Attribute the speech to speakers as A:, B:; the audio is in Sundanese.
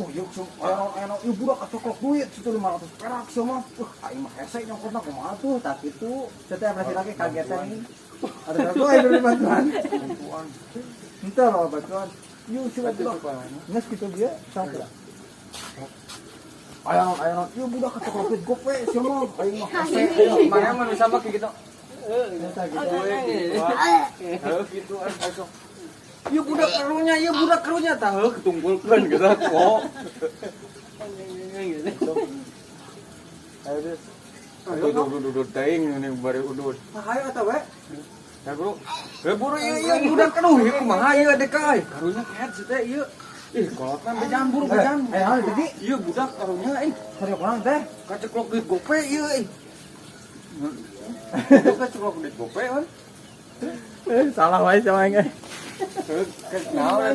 A: Oh, ieu aya naon, aya naon, ieu budak kacoklok duit situ 500 perak sia mah. Wah, aing mah hese nyokotna, kumaha tuh? Tah kitu. Saya teh apresi lagi kagetan ini. Ada satu aing beri bantuan.
B: Bantuan.
A: Entah loh bantuan. Ieu si budak. Geus kitu dia sok. Aya naon, aya naon, ieu budak kacoklok duit gope sia mah. Aing mah hese.
B: Mana mah sama kayak gitu.
A: Biasa gitu.
B: Heuh gitu ah sok. Ieu budak karunya, ieu budak karunya tah heuh ketunggulkeun gitu kok.
C: Gitu.
A: Ayo deh.
B: Aduh, udud udud teuing ini bari udud.
A: Nah, ayo atuh we.
B: Ya bro. Eh buru ieu ieu budak, aduh, ieu kumaha ieu dek euy. Karunya keet sih teh ieu. Ih, kolotna bejaan, buru bejaan.
A: Eh, ayo jadi
B: Ieu budak karunya euy.
A: Serius kurang teh.
B: Kaceklok duit gope ieu euy. Itu kaceklok duit gope kan.
A: Salah wae sama aing.
B: Heuh, naon.